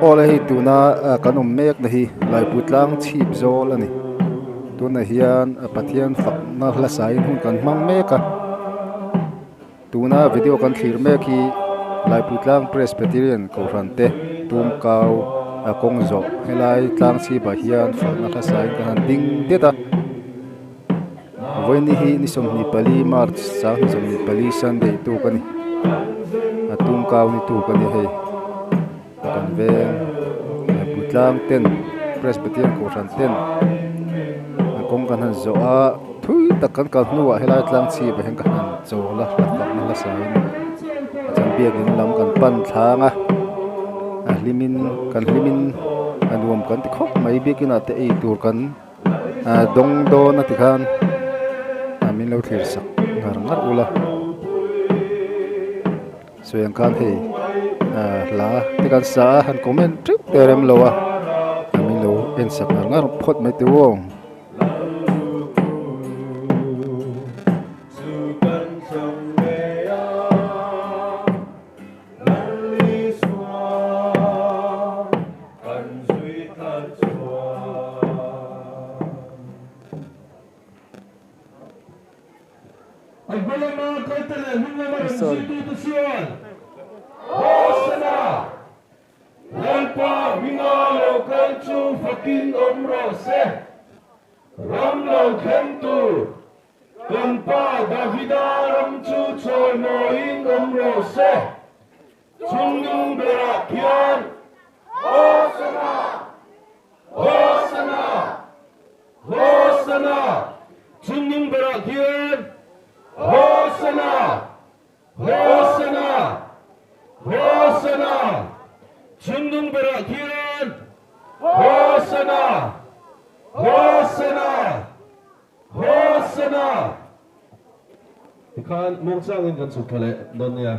Awle hei tuna kan awm mek na hi Laipui tlang chhip zawl a ni tunah hian Pathian fakna hla saiin hun kan hmang mek a tuna video kan thlir mek hi Laipui tlang Presbyterian kohhran te tumkau a kawng zawh helai tlang chhipah hian fakna hla saiin kan han ding det a. Vawiini hi ni 24 March 2024 Sunday tuk a ni a tumkau ni tuk a ni hei kan veng Putlang ten Presbyterian Kohhran ten an kawng kan han zawh a thui tak kan kal hnuah helai tlang chhip ah hian ka han chawl a hla fakna hla sain chuan biakin lam kan pan thlang a a hlimin kan hlimin a nuam kan ti khawp mai biakin ah te ei tur kan. Ah dawng dawn a tikhan ah min lo thlir sak ngar ngar ula sawi ang khan hei ah hla te kan sa a han comment teuh te rem lo a ah min lo en sak ngar ngar phawt mai teh u. Chungnung berah khian Hosana! Hosana! Hosana! Chungnung berah khian Hosana! Hosana! Hosana! Chungnung berah khian Hosana! Hosana! Hosana! Tikhan muangchangin kan chhuk thla leh dawn nia.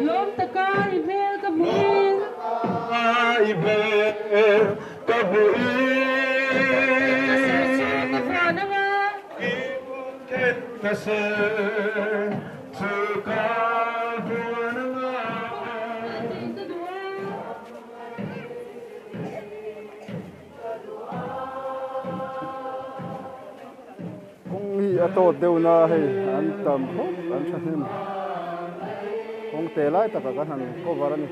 Lawm taka i hmel ka hmuhin. Ka ser chu ka vuan anga. Kawng hi a tawt deuh na hei an tam khawp an thahnem kawng te lai takah kan han cover a ni.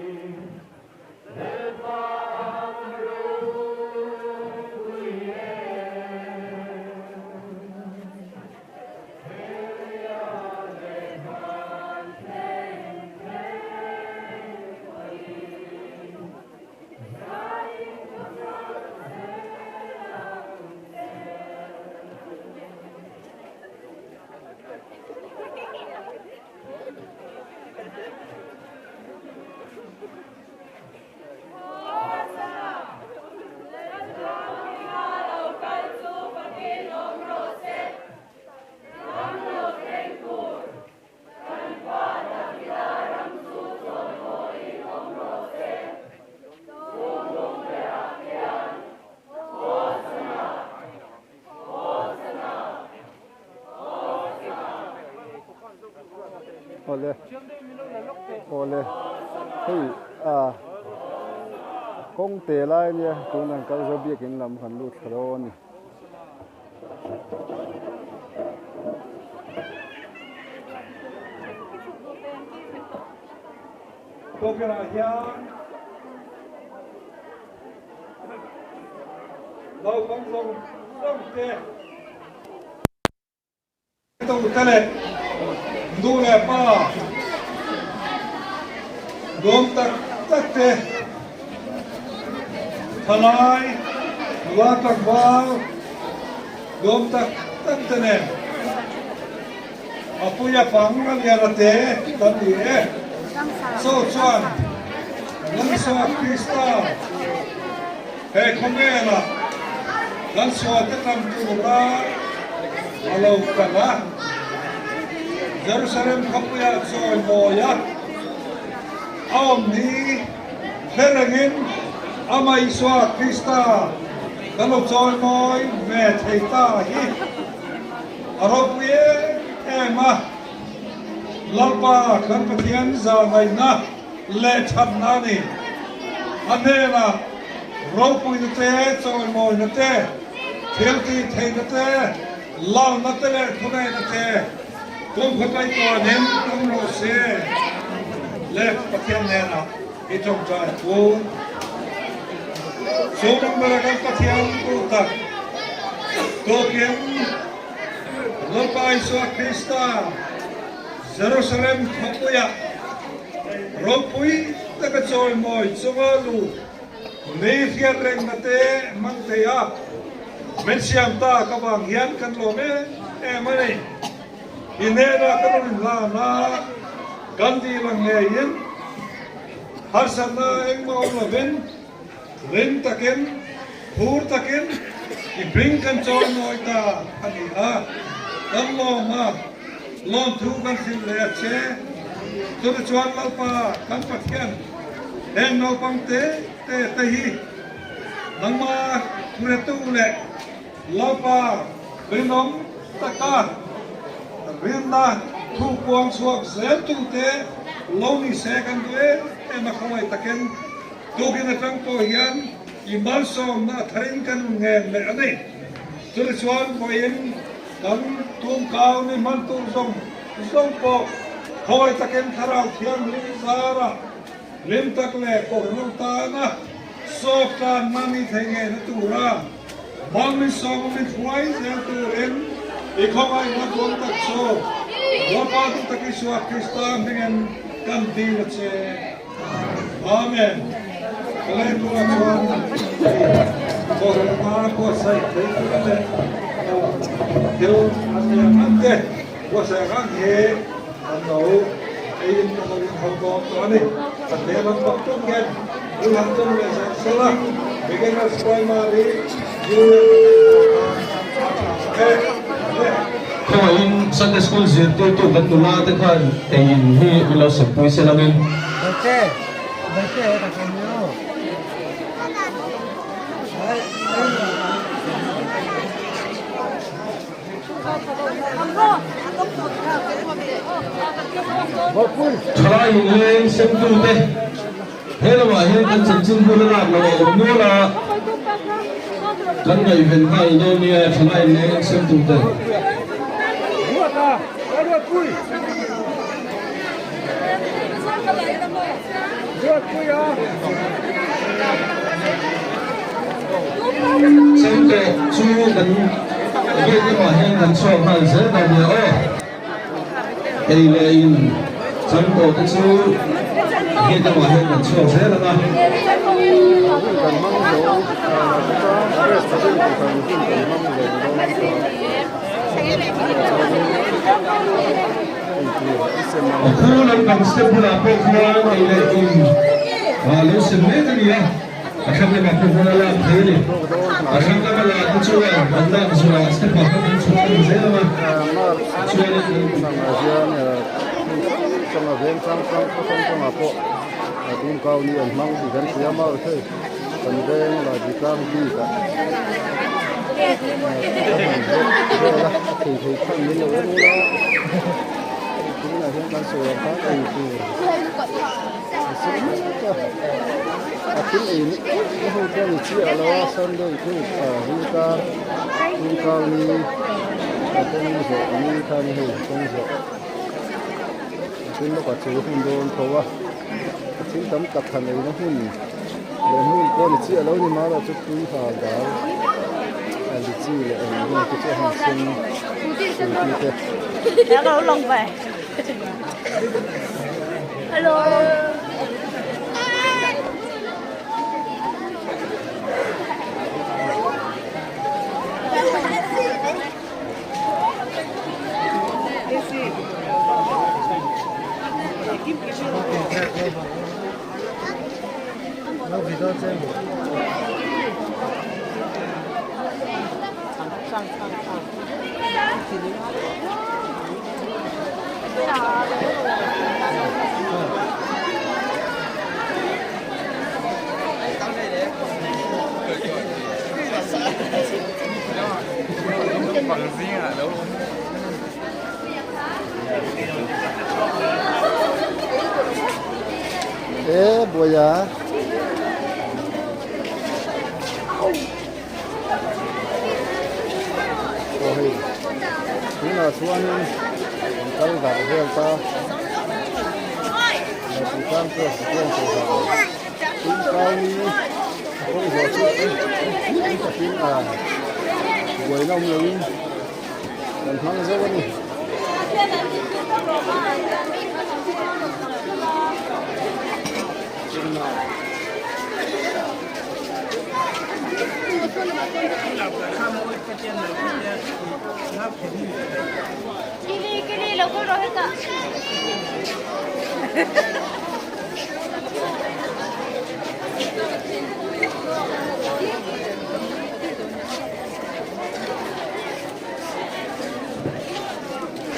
Awle awle hei ah kawng te lai ania tunah an kal zo biakin lam kan lut thla dawn a ni. Tawkirah hian naupang zawng zawng te tute leh nu leh pa nuam tak tak te thalai nula tlangval nuam tak tak te nen A puia pang a lian a te kan ni e. Cho chuan Lalsua Krista he khawvelah Lalsua te tam tura a lo kal a, Jerusalem khawpuiah chawi mawi a, a awm ni hre rengin Amah Isua Krista kan lo chawi mawi ve thei ta hi. A ropui em em a, Lalpa kan Pathian zahngaihna leh thatna a ni. A hnenah ropuina te, chawimawina te, thiltih theihna te, lalna te leh thuneihna te kum khawtlai tuanin awm rawh se. Le Pathian hnenah i tawngtai phur. Chu number-a kan Pathian duh tak tawkin Lalpa Isua Krista Jerusalem khawpuiah ropui taka chawimawi chunga lu nei hriat rengna te hmang thei a, min siam tak avang hian kan lawm em em a ni. I hnenah ka rawn inhlan a, kan dil ang ngeiin harsatna engmah awm lovin ring takin, phur takin i hming kan chawi nawi ta a ni a, kan lawm a, lawmthu kan hrilh leh a che. Chutichuan Lalpa kan Pathian heng naupang te te te hi nangmah thuretu leh Lalpa rinawm taka rinna thu puang chhuak zel tute lo ni se kan duh em em a, khawngaih takin tukin atang pawh hian i malsawmna a tharin kan un ngen leh a ni. Chutichuan vawiin kan tumkau ni hman tur zawng zawng pawh khawngaih takin Thlarau Thianghlim zara hlim tak leh kawhhran tana sawk tlanna ni thei ngeina tura Mami sawm min hruai zel turin i khawngaihna tuam tak chu Lalpa duh tak Isua Krista hmingin kan dil a che. Amen. Ka lei turah chuan Kohhran a buatsaih thei tur leh thil an nei ang ang te buatsaih ang ang hi an lo eiin an lo inho dawn tawh a ni. Kan hmel an bak tum hian bul han tum leh zel sel a, Beginners Primary Junior a tha sak e. Le. Khawngaihin Sunday School zirtirtu kan nula te khan eiin hi min lo sempui se langin. Thalai inleng semtute he lamah hian kan chanchin bul a lak loh a awm nual a, kan ngaihven nghal dawn nia thalai inleng semtute. Chemte chu kan gate lamah hian kan chhuak nghal zel ta nia aw. Ei leh in chang tawh te chu gate lamah hian kan chhuak zel ang a. A khu lampang step bulah pawh khuan ei leh in lo sem mek a ni a, a thlang lamah pawh khuan a lak thei a ni. A thlang lama lah te chuan an lak zawhah step ah khan an chhuk thung zel ang a, chuanin Tunah hian kan sawi ang khan ei tur a siam mek a, a thil ei na ho te a ni chiah lo a, Sunday chu zingkar zingkar ni a kawng zawh ni kha a ni hei kawng zawh a tin lawkah chu hun dawn tho a. Thil tam tak han eina hmun leh hmun pawh ni chiah lo ni mahlo chu tui hal dal a lichi leh eng eng te chu a han sen scooty te. E buaia aw hei tunah chuanin an kal dar vel ta Tlangpui Presbyterian Kohhran Tumkauni a kawng zawh chu hlim takin a buaina awm loin kan hmang zo a ni.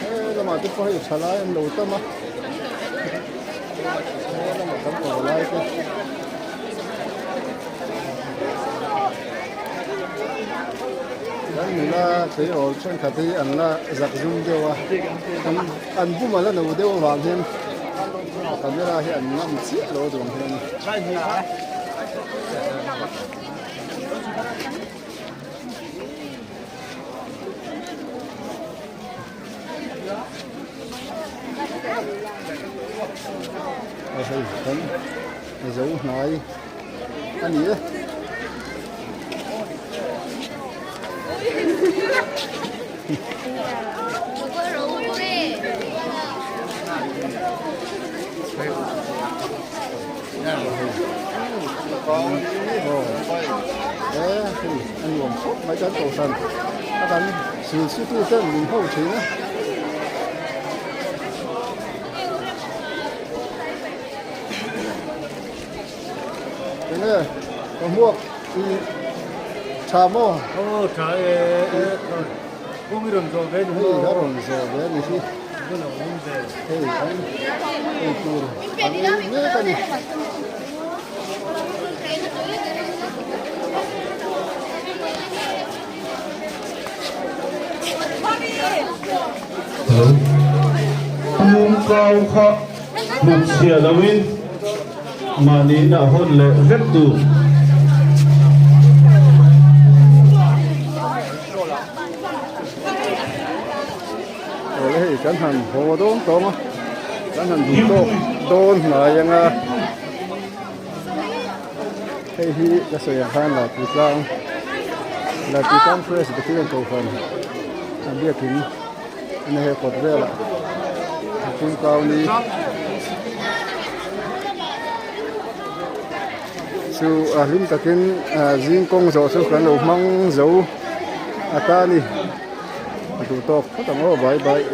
He lamah te pawh hei thalai an lo tam a he lamah kan kawr lai te. Kan nula tleirawl thenkhat hi an la zak zum deuh a an bum a la no deuh avang hian camera hi an ngam chiah lo duang hian hei kan zo hnai a ni e. A nuam khawp mai kan kohhran a kan sil situ ten min ho thin a. Enge ka hmuak i tha maw? Aw tha e kawng i rawn zawh ve ni maw? Hei a rawn zawh ve ni hi. Hei an ei tur an ei mek a ni. Tum kau kha hmut chhia loin mahni inah hawn leh vek tur. Awle hei kan han haw dawn tawng a, kan han duh tawk dawn hnai anga hei hi ka sawi ang khan Lati tlang Lati tlang Presbyterian Kohhran a biakin a ni hei kawt velah a tumkau ni chu a hlim takin zing kawng zawh chu kan lo hmang zo a ta a ni. A duh tawk phawt ang aw bye bye.